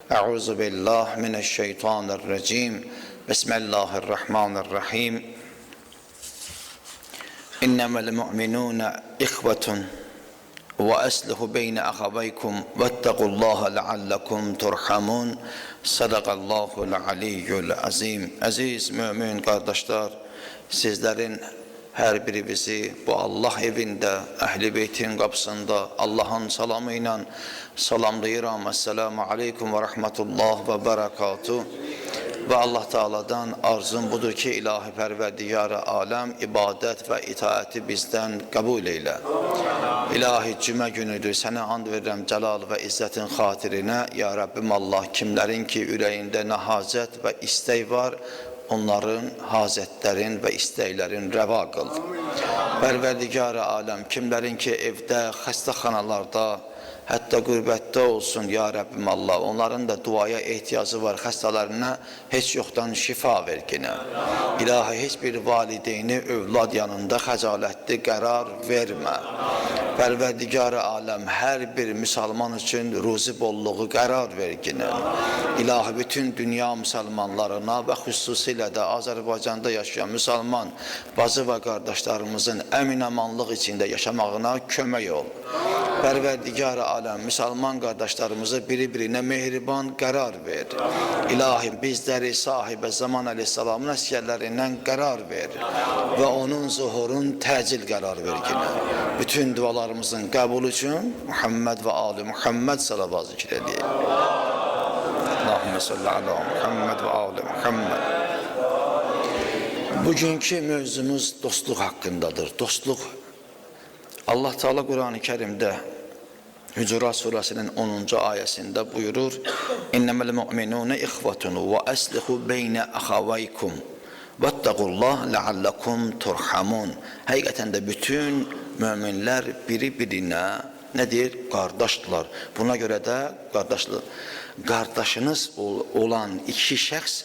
Euzu billahi mineşşeytanirracim. Bismillahirrahmanirrahim. İnnemel mu'minune ihvetun ve eslihu beyne ahaveykum vettegullaha leallekum turhamun. Sadakallahul aliyyul azim. Əziz mümin qardaşlar, sizlərin hər biri bizi bu Allah evində, Əhl-i Beytin qapısında Allahın salamı ilə salamlayıram. Esselamu aleykum və rəhmətullah və bərəkatuh. Və Allah Teala'dan arzum budur ki, ilahi pərverdigarı aləm ibadət və itaəti bizdən qəbul eylə. İlahi cümə günüdür, sənə and verirəm cəlal və izzətin xatirinə. Ya Rəbbim Allah, kimlərin ki ürəyində nə hacət və istək var, onların hacətlərin və istəklərin rəva qıl. Pərverdigarı aləm, kimlərin ki evdə, xəstəxanalarda, hətta qürbətdə olsun, ya Rəbbim Allah, onların da duaya ehtiyacı var, xəstələrinə heç yoxdan şifa verginə. İlahi, heç bir valideyni övlad yanında xəcalətli qərar vermə. Pərverdigarı aləm, hər bir müsəlman üçün ruzi bolluğu qərar verginə. İlahi, bütün dünya müsəlmanlarına və xüsusilə də Azərbaycanda yaşayan müsəlman bacı və qardaşlarımızın əmin-amanlıq içində yaşamağına kömək ol. Pərverdigarı aləm, müsəlman qardaşlarımızı biri-birinə mehriban qərar ver. İlahi, bizləri sahibə zaman əleyhissalamın əsgərlərindən qərar ver və onun zuhurun təcil qərar verginə. Bütün dualarımızın qəbul üçün Muhammed və ali Muhammed salavat zikr edeyim. Allahümme salli ala Muhammed və ali Muhammed. Bugünkü mövzumuz dostluq haqqındadır. Dostluq. Allah Teala Qur'an-ı Kerim'de Hücurat suresinin 10. Ayəsində buyurur: "İnnemel mu'minune ihvetun ve aslihu beyne ahavaykum vettaqullah leallekum turhamun." Həqiqətən də bütün möminlər biri-birinə nədir? Qardaşdırlar. Buna görə də qardaşlıq, qardaşınız olan iki şəxs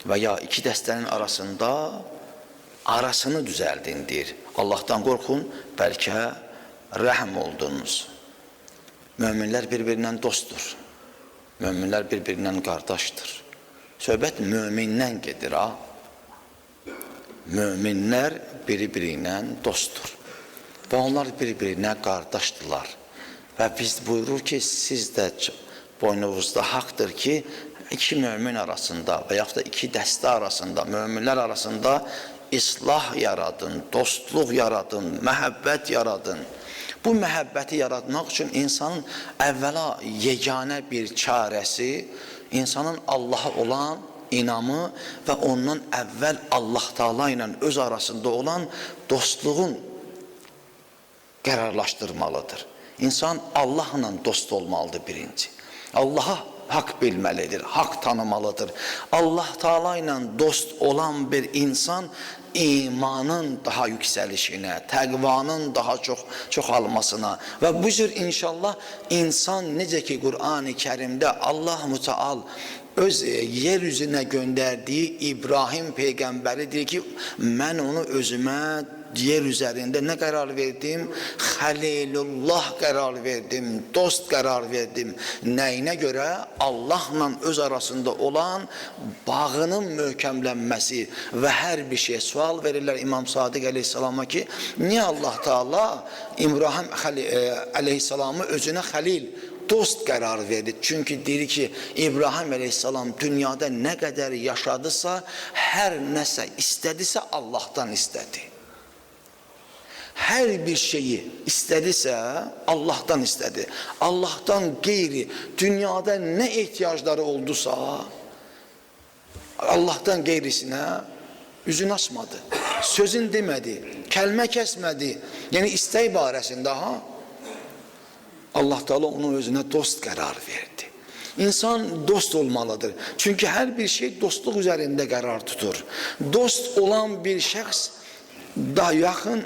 və ya iki dəstənin arasında arasını düzəldin deyir. Allahdan qorxun, bəlkə rəhm oldunuz. Möminlər bir-birindən dostdur. Möminlər bir-birindən qardaşdır. Söhbət mömindən gedir ha. Möminlər biri-birindən dostdur. Və onlar bir-birinə qardaşdırlar. Və biz buyurur ki, siz də boynunuzda haqdır ki, iki mömin arasında və yaxud da iki dəstə arasında, möminlər arasında islah yaradın, dostluq yaradın, məhəbbət yaradın. Bu məhəbbəti yaratmaq üçün insanın əvvəla yeganə bir çarəsi, insanın Allaha olan inamı və ondan əvvəl Allah Taala ilə öz arasında olan dostluğun qərarlaşdırmalıdır. İnsan Allahla dost olmalıdır birinci. Allaha haqq bilməlidir, haqq tanımalıdır. Allah Taala ilə dost olan bir insan imanın daha yüksəlişinə, təqvanın daha çox çoxalmasına və bu cür inşallah insan necə ki Qur'an-ı Kərimdə Allah Müteal öz yer üzünə göndərdiyi İbrahim peyğəmbəri deyir ki, mən onu özümə yer üzərində nə qərar verdim? Xəlilullah qərar verdim, dost qərar verdim. Nəyinə görə? Allahla öz arasında olan bağının möhkəmlənməsi və hər bir şeyə sual verirlər İmam Sadiq əleyhissalama ki, niyə Allah Taala İbrahim əleyhissalamı özünə xəlil, dost qərar verdi? Çünki deyir ki, İbrahim əleyhissalam dünyada nə qədər yaşadısa, hər nəsə istədisə Allahdan istədi. Hər bir şeyi istədisə Allahdan istədi. Allahdan qeyri dünyada nə ehtiyacları oldusa Allahdan qeyrisinə üzünü açmadı. Sözün demədi, kəlmə kəsmədi. Yəni istək barəsində ha. Allah Teala onu özünə dost qərar verdi. İnsan dost olmalıdır. Çünki hər bir şey dostluq üzərində qərar tutur. Dost olan bir şəxs daha yaxın,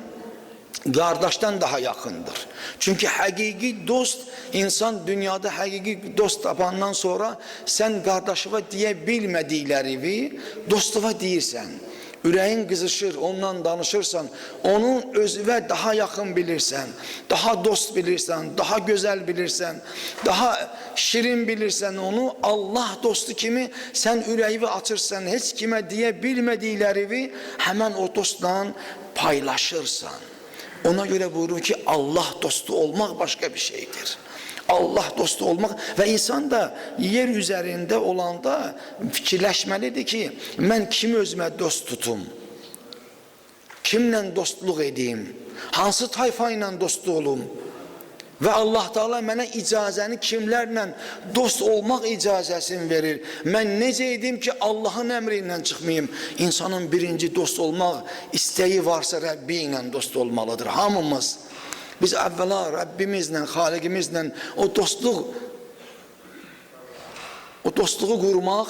qardaşdan daha yaxındır. Çünki həqiqi dost, insan dünyada həqiqi dost tapandan sonra sən qardaşıva deyə bilmədiklərini dostuva deyirsən. Ürəyin qızışır, onunla danışırsan, onun özünə daha yaxın bilirsən, daha dost bilirsən, daha gözəl bilirsən, daha şirin bilirsən onu. Allah dostu kimi sən ürəyini açırsan, heç kimə deyə bilmədiklərini həmən o dostla paylaşırsan. Ona görə buyurur ki, Allah dostu olmaq başqa bir şeydir. Allah dostu olmaq və insan da yer üzərində olanda fikirləşməlidir ki, mən kimi özümə dost tutum, kimlə dostluq edeyim, hansı tayfa ilə dost olum və Allah Teala mənə icazəni kimlərlə dost olmaq icazəsini verir. Mən necə edim ki, Allahın əmri ilə çıxmayım? İnsanın birinci dost olmaq istəyi varsa Rəbbi ilə dost olmalıdır. Hamımız. Biz əvvəla Rəbbimizlə, Xaliqimizlə o dostluğu qurmaq,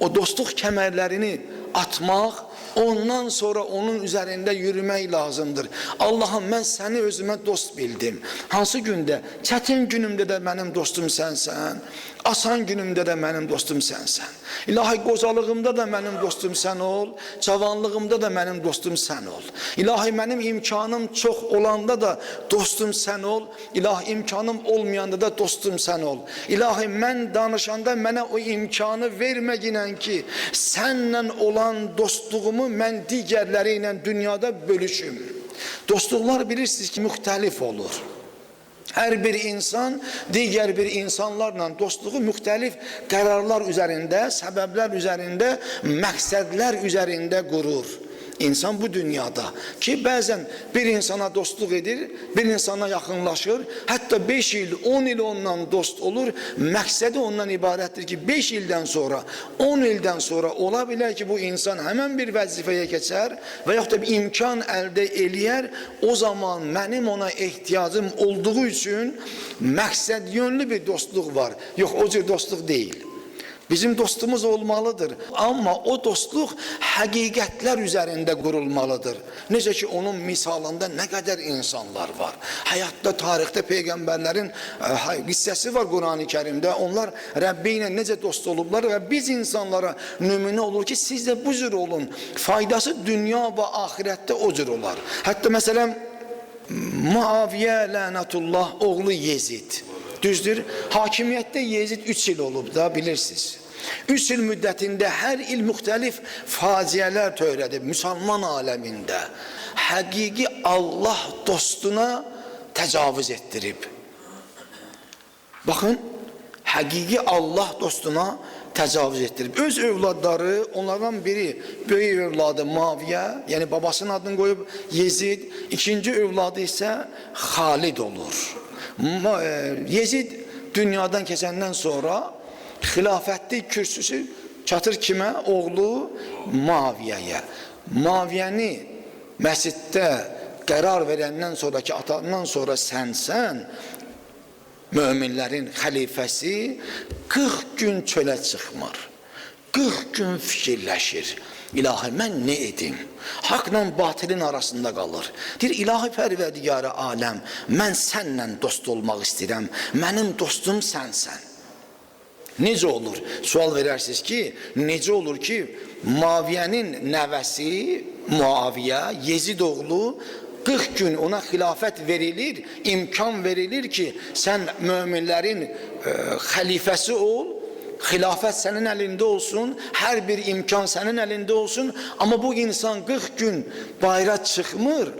o dostluq kəmərlərini atmaq, ondan sonra onun üzərində yürümək lazımdır. Allahım, mən səni özümə dost bildim. Hansı gündə? Çətin günümdə də mənim dostum sənsən, asan günümdə də mənim dostum sənsən. İlahi, qocalığımda da mənim dostum sən ol, cavanlığımda da mənim dostum sən ol. İlahi, mənim imkanım çox olanda da dostum sən ol, İlahi, imkanım olmayanda da dostum sən ol. İlahi, mən danışanda mənə o imkanı verməginən ki, sənlə olan dostluğumu mən digərləri ilə dünyada bölüşüm. Dostluqlar bilirsiniz ki, müxtəlif olur. Hər bir insan digər bir insanlarla dostluğu müxtəlif qərarlar üzərində, səbəblər üzərində, məqsədlər üzərində qurur. İnsan bu dünyada ki, bəzən bir insana dostluq edir, bir insana yaxınlaşır, hətta 5 il, 10 il ondan dost olur. Məqsədi ondan ibarətdir ki, 5 ildən sonra, 10 ildən sonra ola bilər ki, bu insan həmən bir vəzifəyə keçər və yaxud da bir imkan əldə eləyər. O zaman mənim ona ehtiyacım olduğu üçün məqsəd yönlü bir dostluq var. Yox, o cür dostluq deyil. Bizim dostumuz olmalıdır. Amma o dostluq həqiqətlər üzərində qurulmalıdır. Necə ki, onun misalında nə qədər insanlar var. Həyatda, tarixdə peyğəmbərlərin qissəsi var Qurani Kərimdə. Onlar Rəbbi ilə necə dost olublar və biz insanlara nümunə olur ki, siz də bu cür olun. Faydası dünya və axirətdə o cür olar. Hətta məsələn, Muaviyə lənətullah oğlu Yezid. Düzdür? Hakimiyyətdə Yezid 3 il olub da, bilirsiniz. 3 il müddətində hər il müxtəlif faciələr törədib müsəlman aləmində. Həqiqi Allah dostuna təcavüz etdirib. Baxın, həqiqi Allah dostuna təcavüz etdirib. Öz övladları, onlardan biri böyük övladı Muaviyə, yəni babasının adını qoyub Yezid, ikinci övladı isə Xalid olur. Yezid dünyadan keçəndən sonra xilafətli kürsüsü çatır kimə? Oğlu Muaviyəyə. Muaviyəni məsciddə qərar verəndən sonra ki, atandan sonra sənsən möminlərin xəlifəsi, 40 gün çölə çıxmır. 40 gün fikirləşir. İlahi, mən nə edim? Haqla batilin arasında qalır. Deyir, ilahi pərverdigarı aləm, mən sənlə dost olmaq istəyirəm. Mənim dostum sənsən. Necə olur? Sual verərsiniz ki, necə olur ki, Muaviyənin nəvəsi Muaviyə, Yezid oğlu 40 gün ona xilafət verilir, imkan verilir ki, sən möminlərin xəlifəsi ol, xilafət sənin əlində olsun, hər bir imkan sənin əlində olsun, amma bu insan 40 gün bayra çıxmır,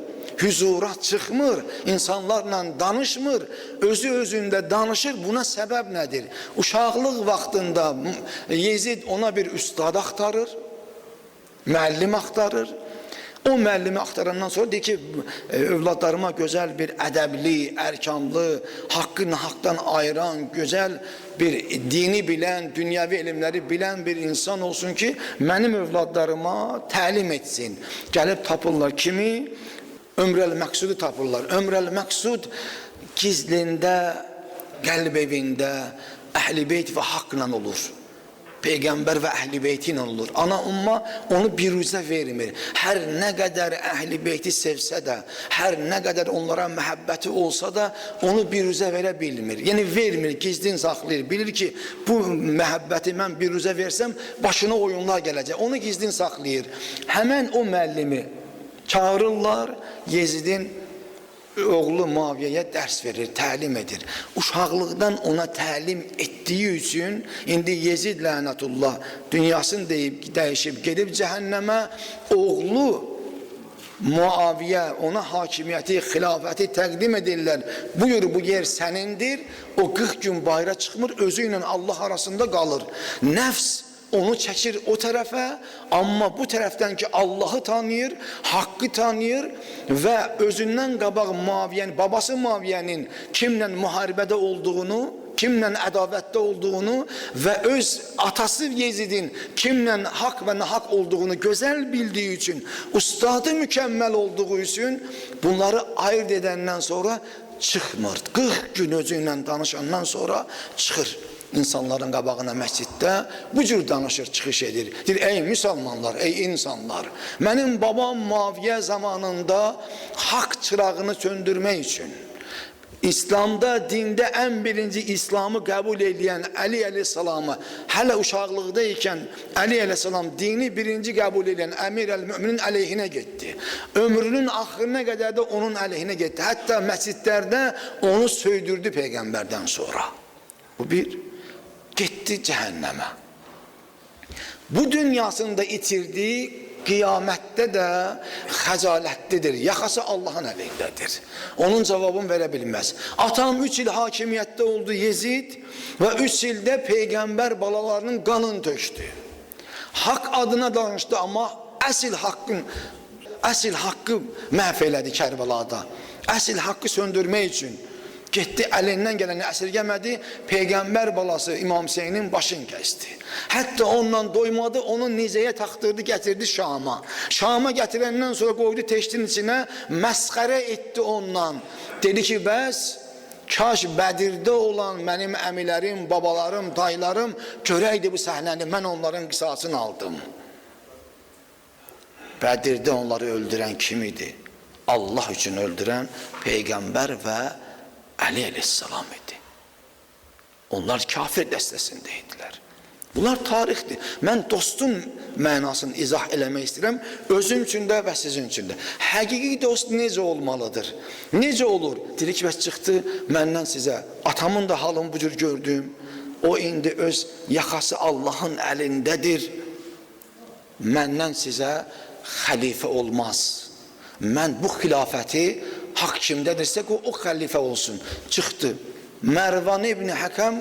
hüzura çıxmır, insanlarla danışmır, özü özündə danışır. Buna səbəb nədir? Uşaqlıq vaxtında Yezid ona bir üstad axtarır, müəllim axtarır. O müəllimi axtarandan sonra deyir ki, övladlarıma gözəl bir ədəbli, ərkanlı, haqqı nahaqdan ayıran, gözəl bir dini bilən, dünyəvi elmləri bilən bir insan olsun ki, mənim övladlarıma təlim etsin. Gəlib tapırlar kimi? Ömrəl Məqsudu tapırlar. Ömrəl Məqsud gizlində, qəlb evində, əhl-i beyt və haqla olur. Peyğəmbər və Əhl-i Beyti ilə olur. Ana umma onu biruzə vermir. Hər nə qədər Əhl-i Beyti sevsə də, hər nə qədər onlara məhəbbəti olsa da onu biruzə verə bilmir. Yəni vermir, gizlin saxlayır. Bilir ki, bu məhəbbəti mən biruzə versəm başına oyunlar gələcək. Onu gizlin saxlayır. Həmən o müəllimi çağırırlar, Yezidin oğlu Muaviyyəyə dərs verir, təlim edir. Uşaqlıqdan ona təlim etdiyi üçün indi Yezid lənətullah dünyasını deyib, dəyişib gedib cəhənnəmə, oğlu Muaviyyə ona hakimiyyəti, xilafəti təqdim edirlər. Buyur, bu yer sənindir. O 40 gün bayıra çıxmır, özü ilə Allah arasında qalır. Nəfs onu çəkir o tərəfə, amma bu tərəfdən ki Allahı tanıyır, haqqı tanıyır və özündən qabaq Muaviyyənin, babası Muaviyyənin kimlə müharibədə olduğunu, kimlə ədavətdə olduğunu və öz atası Yezidin kimlə haqq və nahaq olduğunu gözəl bildiyi üçün, ustadı mükəmməl olduğu üçün bunları ayırt edəndən sonra çıxmır. 40 gün özü ilə danışandan sonra çıxır insanların qabağına məsciddə bu cür danışır, çıxış edir. Deyir, ey müsəlmanlar, ey insanlar, mənim babam Muaviyyə zamanında haqq çırağını söndürmək üçün İslamda, dində ən birinci İslamı qəbul edən Əli əleyhissalamı hələ uşaqlıqda ikən Əli əleyhissalam dini birinci qəbul edən Əmir əl-Müminin əleyhinə getdi. Ömrünün axırına qədər də onun əleyhinə getdi. Hətta məscidlərdə onu söydürdü Peyğəmbərdən sonra. Bu bir, getdi cəhənnəmə. Bu dünyasında itirdiyi qiyamətdə də xəcalətlidir. Yaxası Allahın əlindədir. Onun cavabını verə bilməz. Atam 3 il hakimiyyətdə oldu Yezid və 3 ildə Peyğəmbər balalarının qanını tökdü. Haqq adına danışdı, amma əsl haqqı məhv elədi Kərbəlada. Əsl haqqı söndürmək üçün getdi, əlindən gələni əsirgəmədi, Peyğəmbər balası İmam Hüseynin başını kəsdi. Hətta ondan doymadı, onu nizəyə taxdırdı, gətirdi Şama. Şama gətirəndən sonra qoydu teştin içinə, məsxərə etdi ondan. Dedi ki, bəs kaş Bədirdə olan mənim əmilərim, babalarım, dayılarım görəydi bu səhnəni, mən onların qisasını aldım. Bədirdə onları öldürən kim idi? Allah üçün öldürən Peyğəmbər və Əli əleyhissalam idi. Onlar kafir dəstəsində idilər. Bunlar tarixdir. Mən dostun mənasını izah eləmək istəyirəm. Özüm üçün də və sizin üçün də. Həqiqi dost necə olmalıdır? Necə olur? Deyir ki, bəs çıxdı məndən sizə. Atamın da halını bu cür gördüm. O indi öz yaxası Allahın əlindədir. Məndən sizə xəlifə olmaz. Mən bu xilafəti haqq kimdədirsə, o xəlifə olsun. Çıxdı. Mərvan ibn Həkəm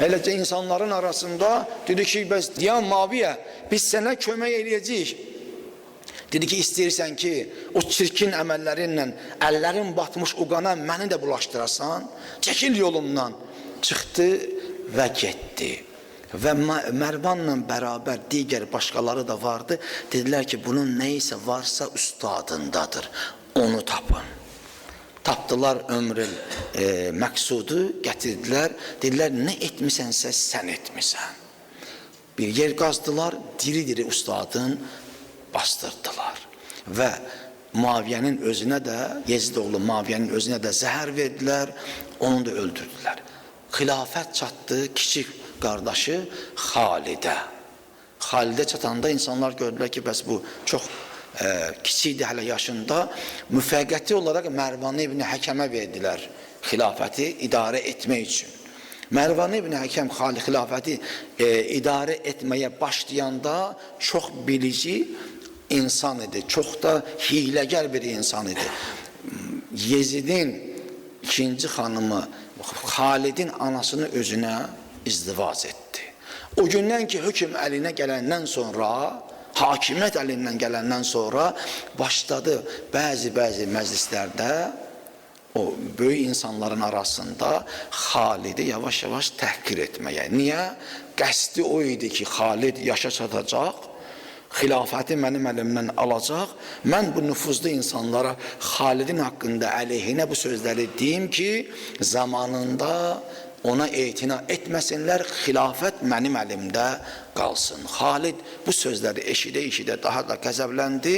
eləcə insanların arasında dedi ki, bəs ya Muaviyyə, biz sənə kömək eləyəcəyik. Dedi ki, istəyirsən ki, o çirkin əməllərinlə əllərin batmış o qana məni də bulaşdırasan, çəkil yolumdan. Çıxdı və getdi. Və Mərvanla bərabər digər başqaları da vardı. Dedilər ki, bunun nə isə varsa ustadındadır. Onu tapın. Tapdılar ömrül məqsudu, gətirdilər. Dedilər, nə etmisənsə sən etmisən. Bir yer qazdılar, diri-diri ustadın bastırdılar. Və Muaviyyənin özünə də, Yezid oğlu Muaviyyənin özünə də zəhər verdilər, onu da öldürdülər. Xilafət çatdı kiçik qardaşı Xalidə. Xalidə çatanda insanlar gördülər ki, bəs bu çox kiçikdi hələ yaşında. Müvəqqəti olaraq Mərvan ibn Həkəmə verdilər xilafəti idarə etmək üçün. Mərvan ibn Həkəm xilafəti idarə etməyə başlayanda çox bilici insan idi, çox da hiləgər bir insan idi. Yezidin ikinci xanımı Xalidin anasını özünə izdivac etdi. O gündən ki, hökm əlinə gələndən sonra, hakimiyyət əlindən gələndən sonra başladı bəzi-bəzi məclislərdə o böyük insanların arasında Xalidi yavaş-yavaş təhqir etməyə. Niyə? Qəsdi o idi ki, Xalid yaşa çatacaq, xilafəti mənim əlimdən alacaq. Mən bu nüfuzlu insanlara Xalidin haqqında əleyhinə bu sözləri deyim ki, zamanında Ona etina etməsinlər, xilafət mənim əlimdə qalsın. Xalid bu sözləri eşidə-eşidə daha da qəzəbləndi.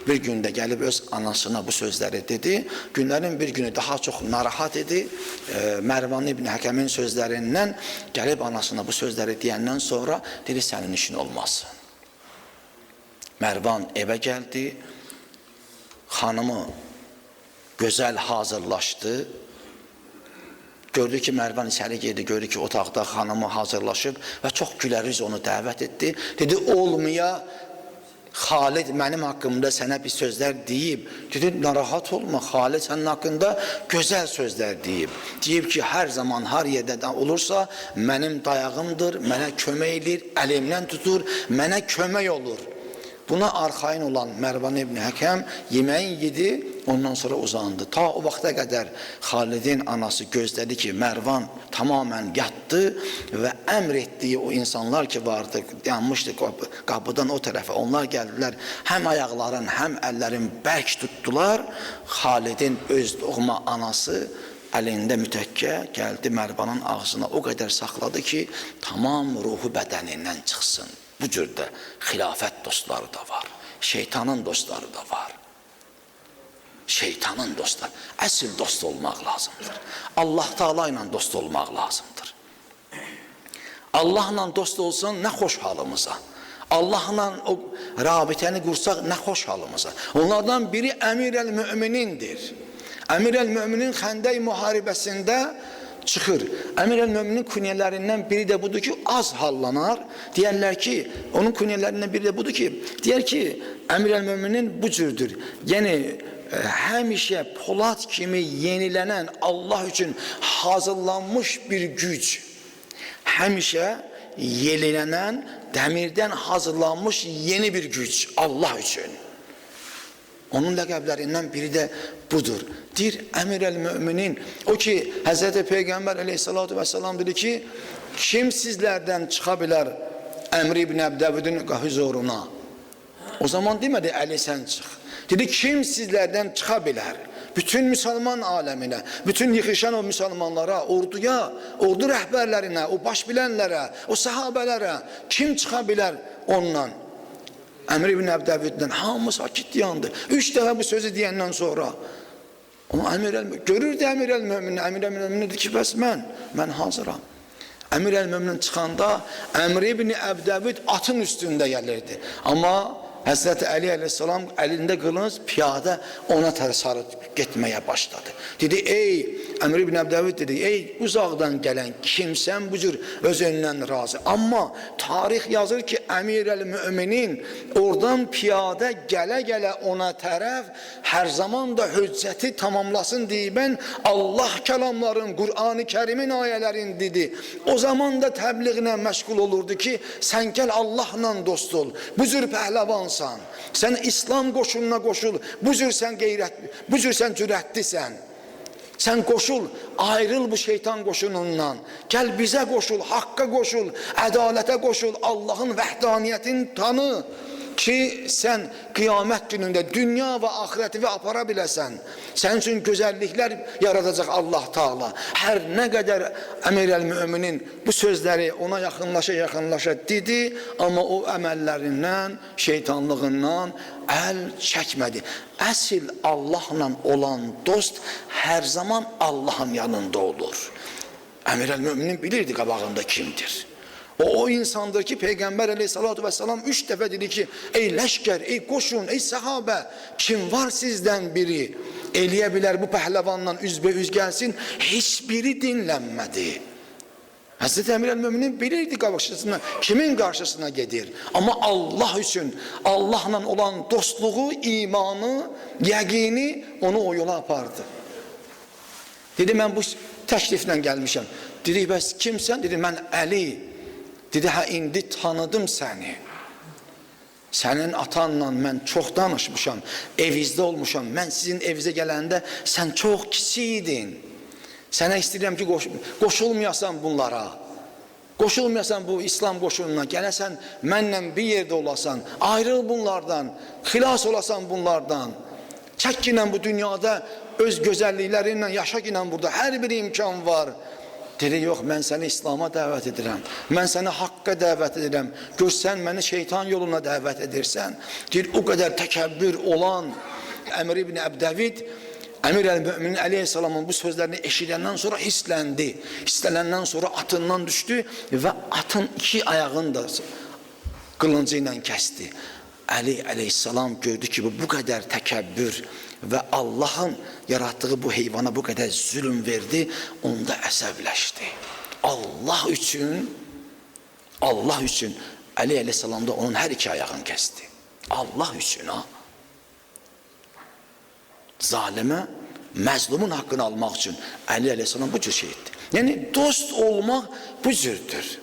Bir gün də gəlib öz anasına bu sözləri dedi. Günlərin bir günü daha çox narahat idi. Mərvan ibn Həkəmin sözlərindən gəlib anasına bu sözləri deyəndən sonra dedi, sənin işin olmaz. Mərvan evə gəldi, xanımı gözəl hazırlaşdı. Gördü ki, Mərvan içəri girdi, gördü ki, otaqda xanımı hazırlaşıb və çox gülərüz onu dəvət etdi. Dedi, olmaya Xalid mənim haqqımda sənə bir sözlər deyib. Dedi, narahat olma, Xalid sənin haqqında gözəl sözlər deyib. Deyib ki, hər zaman, hər yerdə olursa, mənim dayağımdır, mənə kömək eləyir, əlimdən tutur, mənə kömək olur. Buna arxayın olan Mərvan ibn Həkəm yeməyin yedi, ondan sonra uzandı. Ta o vaxta qədər Xalidin anası gözlədi ki, Mərvan tamamən yatdı və əmr etdiyi o insanlar ki vardı, yanmışdı qapıdan o tərəfə, onlar gəldilər, həm ayaqların, həm əllərin bərk tutdular. Xalidin öz doğma anası əlində mütəkkə gəldi Mərvanın ağzına, o qədər saxladı ki, tamam ruhu bədənindən çıxsın. Bu cür də xilafət dostları da var, şeytanın dostları da var. Şeytanın dostları. Əsl dost olmaq lazımdır. Allah Teala ilə dost olmaq lazımdır. Allahla dost olsan nə xoş halımıza. Allahla o rabitəni qursaq nə xoş halımıza. Onlardan biri Əmir-əl-Möminindir. Əmir-əl-Möminin Xəndək müharibəsində çıxır. Əmir-əl-Möminin künyələrindən biri də budur ki, az hallanar. Deyərlər ki, onun künyələrindən biri də budur ki, deyər ki, Əmir-əl-Möminin bu cürdür. Yəni, həmişə polad kimi yenilənən Allah üçün hazırlanmış bir güc. Həmişə yenilənən, dəmirdən hazırlanmış yeni bir güc Allah üçün. Onun ləqəblərindən biri də budur. Deyir Əmir-əl-Möminin, o ki, Həzrəti Peyğəmbər əleyhissalatu vesselam dedi ki, kim sizlərdən çıxa bilər Əmr ibn Əbdəvüdün hüzuruna? O zaman demədi, Əli sən çıx. Dedi, kim sizlərdən çıxa bilər? Bütün müsəlman aləminə, bütün yıxışan o müsəlmanlara, orduya, ordu rəhbərlərinə, o baş bilənlərə, o səhabələrə kim çıxa bilər ondan? Əmr ibn Əbdəvüddən hamı sakit dayandı. 3 dəfə bu sözü deyəndən sonra amma görürdü Əmir-əl-Möminin. Əmir-əl-Möminin dedi ki, bəs mən hazıram. Əmir-əl-Möminin çıxanda Əmr ibn Əbdəvüd atın üstündə gəlirdi. Amma Həzrəti Əli əleyhissalam əlində qılınc piyada ona tərəf sarı getməyə başladı. Dedi, ey Əmr ibn Əbdəvüd dedi, ey uzaqdan gələn kimsən bu cür özündən razı. Amma tarix yazır ki, Əmir-əl-Möminin oradan piyada gələ-gələ ona tərəf hər zaman da hüccəti tamamlasın deyibən Allah kəlamların, Qur'an-ı Kərimin ayələrin dedi. O zaman da təbliğlə məşğul olurdu ki, sən gəl Allahla dost ol, bu cür pəhləvansan, sən İslam qoşununa qoşul, bu cür sən qeyrət, bu cür sən cürətlisən. Sən qoşul, ayrıl bu şeytan qoşunundan. Gəl bizə qoşul, haqqa qoşul, ədalətə qoşul, Allahın vəhdaniyyətini tanı ki, sən qiyamət günündə dünya və axirəti apara biləsən. Sənin üçün gözəlliklər yaradacaq Allah Teala. Hər nə qədər Əmir-əl-Möminin bu sözləri ona yaxınlaşa-yaxınlaşa dedi, amma o əməllərindən, şeytanlığından əl çəkmədi. Əsl Allahla olan dost hər zaman Allahın yanında olur. Əmir-əl-Möminin bilirdi qabağında kimdir. O insandır ki, Peyğəmbər əleyhissalatu vesselam 3 dəfə dedi ki, ey ləşkər, ey qoşun, ey səhabə, kim var sizdən biri eləyə bilər bu pəhləvanla üzbe-üz gəlsin, heç biri dinlənmədi. Həzrəti Əmir-əl-Möminin bilirdi qarşısına, kimin qarşısına gedir. Amma Allah üçün, Allahla olan dostluğu, imanı, yəqini onu o yola apardı. Dedi, mən bu təkliflə gəlmişəm. Dedi, bəs kimsən? Dedi, mən Əli. Dedi, hə, indi tanıdım səni. Sənin atanla mən çox danışmışam, evizdə olmuşam. Mən sizin evizə gələndə sən çox kiçik idin. Sənə istəyirəm ki, qoşulmayasan bunlara. Qoşulmayasan bu İslam qoşununa, gələsən mənlə bir yerdə olasan, ayrıl bunlardan, xilas olasan bunlardan. Çək ki, bu dünyada öz gözəlliklərinlə yaşa ki, burada hər bir imkan var. Deyir, yox, mən səni İslam'a dəvət edirəm. Mən səni haqqa dəvət edirəm. Gör, sən məni şeytan yoluna dəvət edirsən. Deyir, o qədər təkəbbür olan Əmr ibn Əbdəvid Əmir əl-Müminin əleyhissalamın bu sözlərini eşidəndən sonra hissləndi. Hisslənəndən sonra atından düşdü və atın iki ayağını da qılıncı ilə kəsdi. Əli əleyhissalam gördü ki, bu qədər təkəbbür və Allahın yaratdığı bu heyvana bu qədər zülm verdi, onda əsəbləşdi. Allah üçün Əli əleyhissalam da onun hər iki ayağını kəsdi. Allah üçün ha. Zalimə, məzlumun haqqını almaq üçün Əli əleyhissalam bu cür şey etdi. Yəni dost olmaq bu cürdür.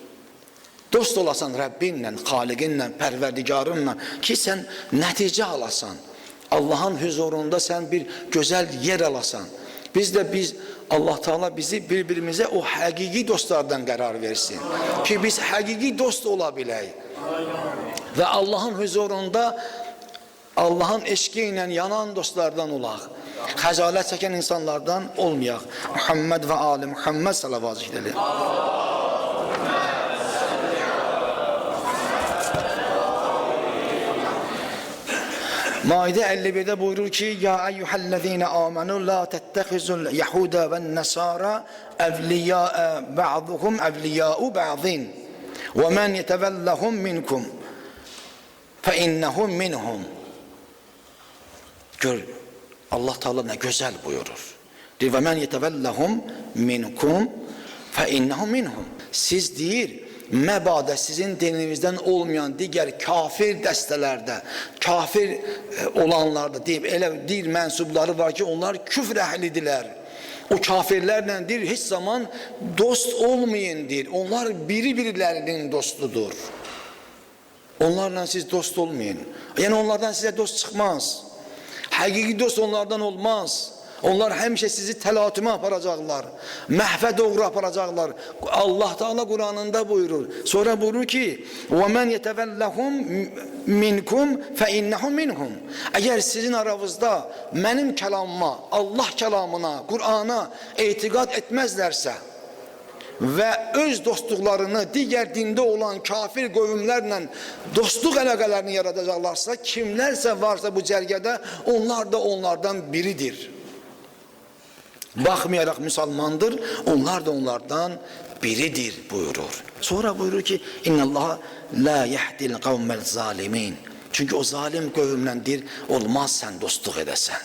Dost olasan Rəbbinlə, Xaliqinlə, Pərverdigarınla ki, sən nəticə alasan. Allahın hüzurunda sən bir gözəl yer alasan. Biz Allah Teala bizi bir-birimizə o həqiqi dostlardan qərar versin. Ki biz həqiqi dost ola bilək. Və Allahın hüzurunda Allahın eşqi ilə yanan dostlardan olaq. Xəcalət çəkən insanlardan olmayaq. Muhammed və ali Muhammed salavat zikr edin. Maidə 51'də buyurur ki, Ya eyyuhellezine amenu la tettehizul yehuda ve nesara evliya'a ba'duhum evliya'u ba'din ve men yetevellahum minkum fe innehum minhum. Gör, Allah Teala ne güzel buyurur. Deyir, ve men yetevellahum minkum fe innehum minhum. Siz deyir, məbadə sizin dininizdən olmayan digər kafir dəstələrdə, kafir olanlarda deyib, elə deyir mənsubları var ki, onlar küfr əhlidirlər. O kafirlərlə deyir, heç zaman dost olmayın deyir. Onlar biri-birilərinin dostudur. Onlarla siz dost olmayın. Yəni onlardan sizə dost çıxmaz. Həqiqi dost onlardan olmaz. Onlar həmişə sizi təlatümə aparacaqlar. Məhvə doğru aparacaqlar. Allah Teala Qur'anında buyurur. Sonra buyurur ki: "Və men yetevellahum minkum fe innehum minhum." Əgər sizin aranızda mənim kəlamıma, Allah kəlamına, Qur'ana etiqad etməzlərsə və öz dostluqlarını digər dində olan kafir qövmlərlə dostluq əlaqələrini yaradacaqlarsa, kimlərsə varsa bu cərgədə, onlar da onlardan biridir. Baxmayaraq müsəlmandır, onlar da onlardan biridir buyurur. Sonra buyurur ki, İnnallaha la yehdil qavmel zalimin. Çünki o zalim qövmləndir, olmaz sən dostluq edəsən.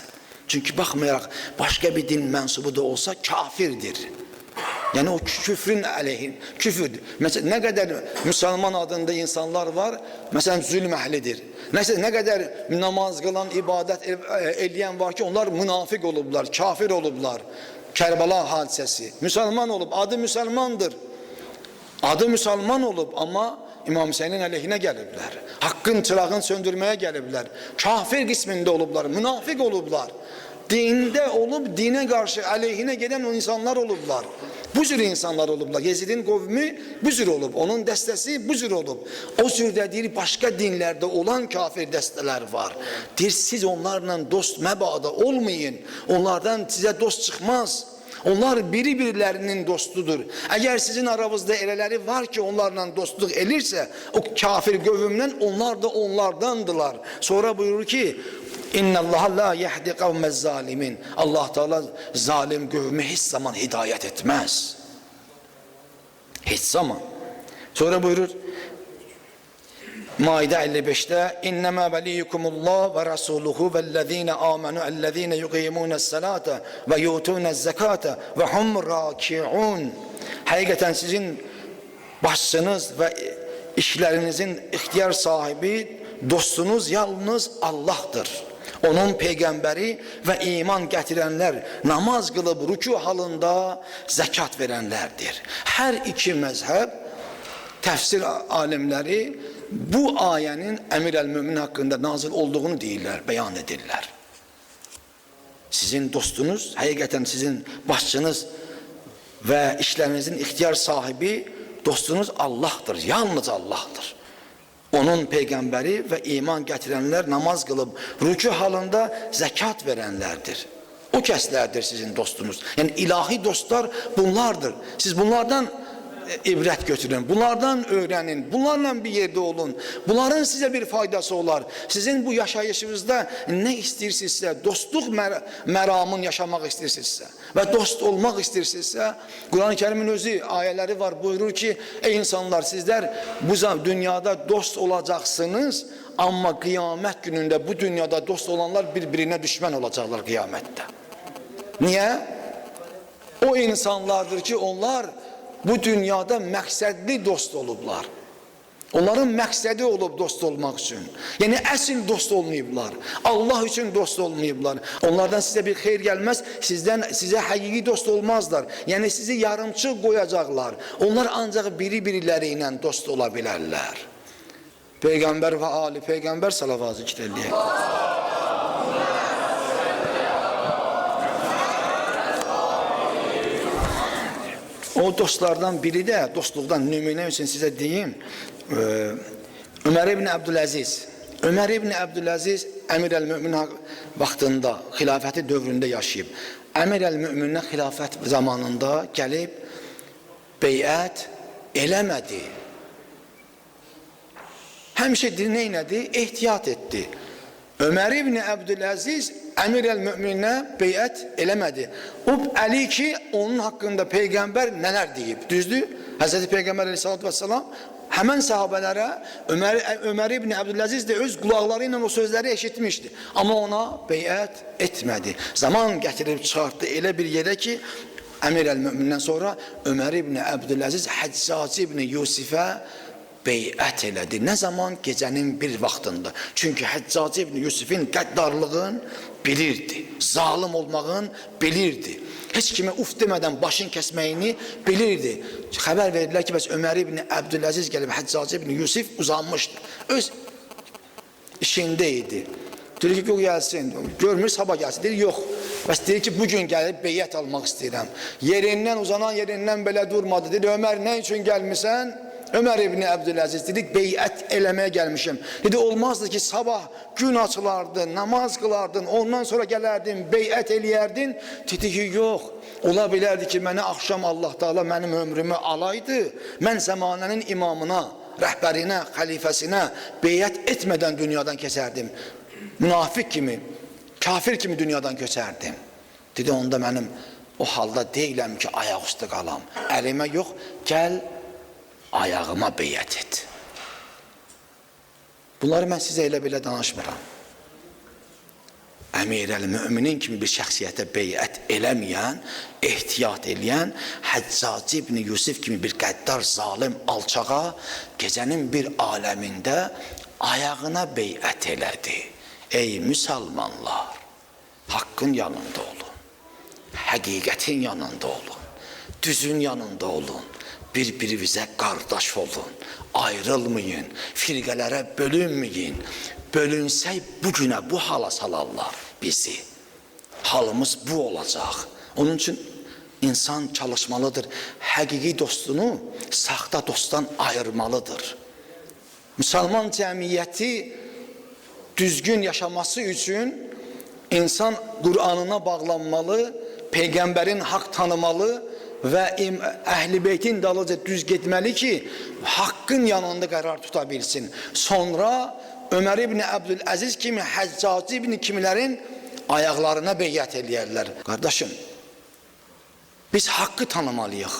Çünki baxmayaraq başqa bir din mənsubu da olsa kafirdir. Yəni o küfrün əleyhin, küfürdür. Məsələn, nə qədər müsəlman adında insanlar var, məsələn, zülm əhlidir. Məsələn, nə qədər namaz qılan, ibadət eləyən var ki, onlar münafiq olublar, kafir olublar. Kərbəla hadisəsi. Müsəlman olub, adı müsəlmandır. Adı müsəlman olub, amma İmam Hüseynin əleyhinə gəliblər. Haqqın çırağını söndürməyə gəliblər. Kafir qismində olublar, münafiq olublar. Dində olub, dinə qarşı əleyhinə gedən o insanlar olublar. Bu cür insanlar olublar. Yezidin qovmi bu cür olub. Onun dəstəsi bu cür olub. O cürdə deyir, başqa dinlərdə olan kafir dəstələr var. Deyir, siz onlarla dost məbada olmayın. Onlardan sizə dost çıxmaz. Onlar biri-birilərinin dostudur. Əgər sizin aranızda elələri var ki, onlarla dostluq elirsə, o kafir qövmdən onlar da onlardandılar. Sonra buyurur ki, İnnallaha la yehdi qavmez zalimin. Allah Teala zalim qövmü heç zaman hidayət etməz. Heç zaman. Sonra buyurur Maidə 55'də İnnemâ veliyyukumullah ve rasuluhu vellezîne âmenû ellezîne yuqîmûnes-salâte ve yûtûnez-zekâte ve hum râki'ûn. Həqiqətən sizin başçınız və işlərinizin ixtiyar sahibi, dostunuz yalnız Allah'tır. Onun peyğəmbəri və iman gətirənlər namaz qılıb rükû halında zəkat verənlərdir. Hər iki məzhəb təfsir alimləri bu ayənin Əmir əl-Mömin haqqında nazil olduğunu deyirlər, bəyan edirlər. Sizin dostunuz, həqiqətən sizin başçınız və işlərinizin ixtiyar sahibi dostunuz Allah'tır, yalnız Allah'tır. Onun peyğəmbəri və iman gətirənlər namaz qılıb rükû halında zəkat verənlərdir. O kəslərdir sizin dostunuz. Yəni ilahi dostlar bunlardır. Siz bunlardan ibrət götürün, bunlardan öyrənin, bunlarla bir yerdə olun. Bunların sizə bir faydası olar. Sizin bu yaşayışınızda nə istəyirsinizsə, dostluq məramın yaşamaq istəyirsinizsə və dost olmaq istəyirsinizsə, Quran-ı Kərimin özü ayələri var, buyurur ki, ey insanlar, sizlər bu dünyada dost olacaqsınız, amma qiyamət günündə bu dünyada dost olanlar bir-birinə düşmən olacaqlar qiyamətdə. Niyə? O insanlardır ki, onlar bu dünyada məqsədli dost olublar. Onların məqsədi olub dost olmaq üçün. Yəni əsl dost olmayıblar. Allah üçün dost olmayıblar. Onlardan sizə bir xeyir gəlməz, sizə həqiqi dost olmazlar. Yəni sizi yarımçıq qoyacaqlar. Onlar ancaq biri-biriləri ilə dost ola bilərlər. Peyğəmbər və ali Peyğəmbər salavatı zikr eləyək. O dostlardan biri də, dostluqdan nümunə üçün sizə deyim, Ömər ibn Əbdüləziz. Ömər ibn Əbdüləziz Əmir əl-Mömin vaxtında, xilafəti dövründə yaşayıb. Əmir əl-Möminə xilafət zamanında gəlib beyət eləmədi. Həmişə nə elədi? Ehtiyat etdi. Ömər ibn Əbdüləziz Əmir əl-Möminə beyət eləmədi. O əli ki, onun haqqında Peyğəmbər nələr deyib? Düzdür? Həzrəti Peyğəmbər əleyhissalatu vesselam həmən sahabələrə Ömər ibn Əbdüləziz də öz qulaqları ilə o sözləri eşitmişdi. Amma ona beyət etmədi. Zaman gətirib çıxartdı elə bir yerə ki, Əmir əl-Mömindən sonra Ömər ibn Əbdüləziz Həccac ibn Yusifə beyət elədi. Nə zaman? Gecənin bir vaxtında. Çünki Həccac ibn Yusifin qəddarlığın bilirdi. Zalim olmağın bilirdi. Heç kimə uf demədən başın kəsməyini bilirdi. Xəbər verdilər ki, bəs Ömər ibn Əbdüləziz gəlib Həccac ibn Yusif uzanmışdı. Öz işində idi. Deyir ki, yox gəlsin. Görmür, sabah gəlsin. Deyir, yox. Bəs deyir ki, bugün gəlib beyət almaq istəyirəm. Yerindən uzanan yerindən belə durmadı. Dedi, Ömər, nə üçün gəlmisən? Ömər ibn Əbdüləziz dedi, beyət eləməyə gəlmişim. Dedi, olmazdı ki, sabah gün açılardın, namaz qılardın, ondan sonra gələrdin, beyət eləyərdin. Dedi ki, yox, ola bilərdi ki, mənə axşam Allah Teala mənim ömrümü alaydı. Mən zəmanənin imamına, rəhbərinə, xəlifəsinə beyət etmədən dünyadan keçərdim. Münafiq kimi, kafir kimi dünyadan köçərdim. Dedi, onda mənim o halda deyiləm ki, ayaq üstə qalam. Əlimə yox, gəl ayağıma beyət et. Bunları mən sizə elə belə danışmıram. Əmir əl-Möminin kimi bir şəxsiyyətə beyət eləməyən, ehtiyat eləyən, Həccac ibn Yusif kimi bir qəddar, zalim alçağa gecənin bir aləmində ayağına beyət elədi. Ey müsəlmanlar, haqqın yanında olun, həqiqətin yanında olun, düzün yanında olun. Bir-birinizə qardaş olun, ayrılmayın, firqələrə bölünməyin. Bölünsək bugünə bu hala salarlar bizi. Halımız bu olacaq. Onun üçün insan çalışmalıdır. Həqiqi dostunu saxta dostdan ayırmalıdır. Müsəlman cəmiyyəti düzgün yaşaması üçün insan Qur'anına bağlanmalı, Peyğəmbərin haqq tanımalı və Əhl-i Beytin dalıca düz getməli ki, haqqın yanında qərar tuta bilsin. Sonra Ömər ibn Əbdüləziz kimi, Həccac ibn kimilərin ayaqlarına beyət eləyərlər. Qardaşım, biz haqqı tanımalıyıq,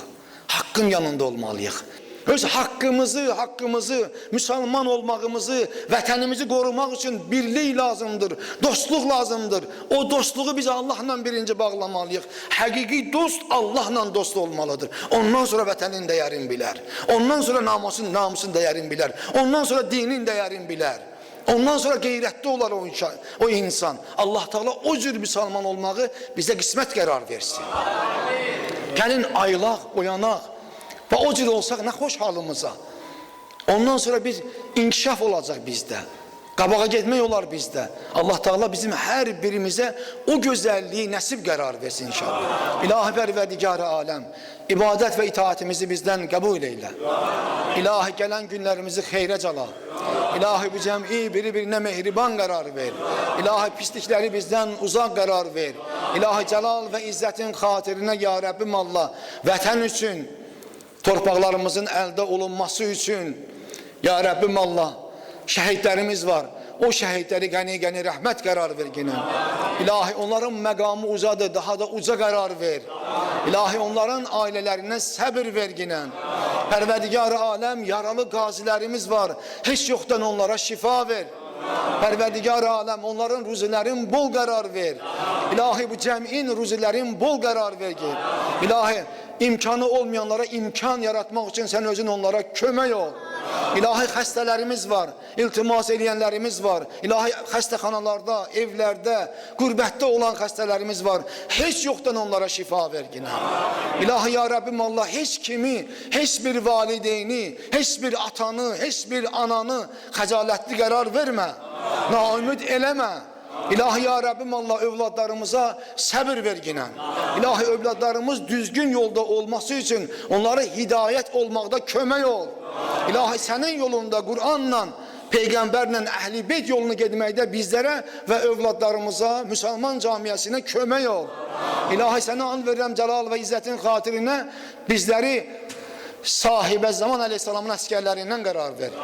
haqqın yanında olmalıyıq. Öz haqqımızı, müsəlman olmağımızı, vətənimizi qorumaq üçün birlik lazımdır, dostluq lazımdır. O dostluğu biz Allahla birinci bağlamalıyıq. Həqiqi dost Allahla dost olmalıdır. Ondan sonra vətənin dəyərini bilər. Ondan sonra namusun dəyərini bilər. Ondan sonra dinin dəyərini bilər. Ondan sonra qeyrətli olar o insan. Allah Teala o cür müsəlman olmağı bizə qismət qərar versin. Amin. Gəlin aylaq, oyanaq. Və o cür olsaq nə xoş halımıza. Ondan sonra bir inkişaf olacaq bizdə. Qabağa getmək olar bizdə. Allah Teala bizim hər birimizə o gözəlliyi nəsib qərar versin inşallah. İlahi Pərverdigar-ı aləm, ibadət və itaatimizi bizdən qəbul eylə. İlahi gələn günlərimizi xeyrə cala. İlahi bu cəmi biri-birinə mehriban qərar ver. İlahi pislikləri bizdən uzaq qərar ver. İlahi cəlal və izzətin xatirinə ya Rəbbim Allah, vətən üçün, torpaqlarımızın əldə olunması üçün ya Rəbbim Allah, şəhidlərimiz var. O şəhidləri qəni-qəni rəhmət qərar ver yenə. İlahi onların məqamı uzadı, daha da uca qərar ver. İlahi onların ailələrinə səbir ver yenə. Pərverdigar-ı aləm, yaralı qazilərimiz var. Heç yoxdan onlara şifa ver. Pərverdigar-ı aləm, onların ruzilərin bol qərar ver. İlahi bu cəmin ruzilərin bol qərar ver. İlahi imkanı olmayanlara imkan yaratmaq üçün sən özün onlara kömək ol. İlahi xəstələrimiz var, iltimas eləyənlərimiz var. İlahi xəstəxanalarda, evlərdə, qürbətdə olan xəstələrimiz var. Heç yoxdan onlara şifa ver yenə. İlahi ya Rəbbim Allah, heç kimi, heç bir valideyni, heç bir atanı, heç bir ananı xəcalətli qərar vermə. Naümid eləmə. İlahi ya Rəbbim Allah, övladlarımıza səbir ver yenə. İlahi övladlarımız düzgün yolda olması üçün onlara hidayət olmaqda kömək ol. İlahi sənin yolunda Qur'anla, Peyğəmbərlə, Əhl-i Beyt yolunu getməkdə bizlərə və övladlarımıza, müsəlman camiəsinə kömək ol. İlahi sənə and verirəm cəlal və izzətin xatirinə bizləri sahibə zaman əleyhissalamın əsgərlərindən qərar ver.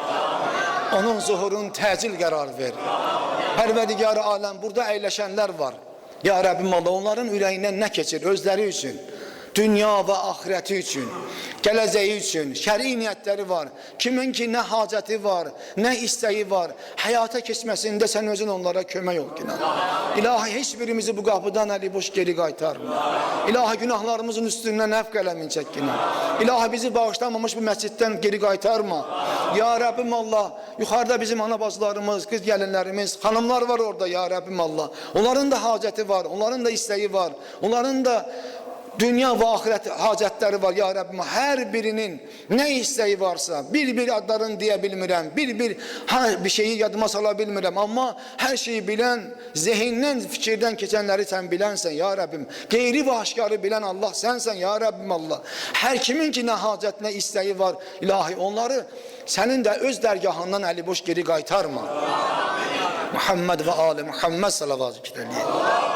Onun zuhurun təcil qərar ver. Pərverdigar-ı aləm, burada əyləşənlər var. Ya Rəbbim Allah, onların ürəyindən nə keçir özləri üçün, dünya və axirəti üçün, gələcəyi üçün, şəri niyyətləri var. Kimin ki nə hacəti var, nə istəyi var, həyata keçməsində sən özün onlara kömək ol günah. İlahi heç birimizi bu qapıdan əli boş geri qaytarma. İlahi günahlarımızın üstündən əfv qələmin çək günah. İlahi bizi bağışlanmamış bu məsciddən geri qaytarma. Ya Rəbbim Allah, yuxarıda bizim ana bacılarımız, qız gəlinlərimiz, xanımlar var orada ya Rəbbim Allah. Onların da hacəti var, onların da istəyi var, onların da dünya və axirət hacətləri var ya Rəbbim. Hər birinin nə istəyi varsa, bir-bir adlarını deyə bilmirəm, bir-bir bir şeyi yadıma sala bilmirəm, amma hər şeyi bilən, zehindən, fikirdən keçənləri sən bilənsən ya Rəbbim. Qeyri və aşkarı bilən Allah sənsən ya Rəbbim Allah. Hər kimin ki nə hacət, nə istəyi var, ilahi onları sənin də öz dərgahından əli boş geri qaytarma. Muhammed və ali Muhammed salavatı eləyir.